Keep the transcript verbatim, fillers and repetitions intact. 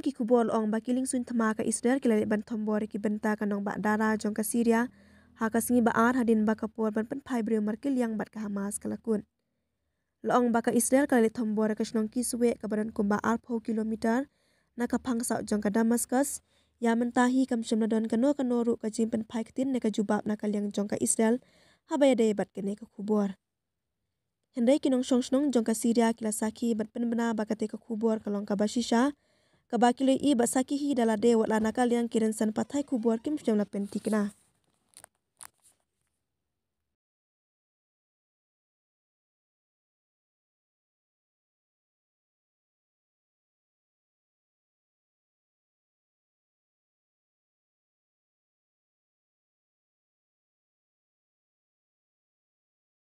Ki khubor la ong ba ki liengsuiñ thma ka Israel ki la leit ban thombor ïa ki bynta ka nongbah Dara jong ka Syria ha ka sngi ba ar hadien ba ka por ban pynphai briew markylliang bad ka Hamas ka la kut. La ong ba ka Israel ka la leit thombor ïa ka shnong Kisweh kaba don kumba arphew kilometer na ka phang saut jong ka Damascus. Ïa mynta hi kam shym la don kano kano ruh ka jingpynphai ktien ne ka jubab na ka liang jong ka Israel haba ïadei bad kane ka khubor. Hynrei ki nongshong shnong jong ka Syria ki la sakhi bad pynbna ba katei ka khubor ka long kaba shisha, kaba ki la ïohi bad sakhi hi da lade, wat la na ka liang ki rynsan pathai khubor kim shym la pynthikna.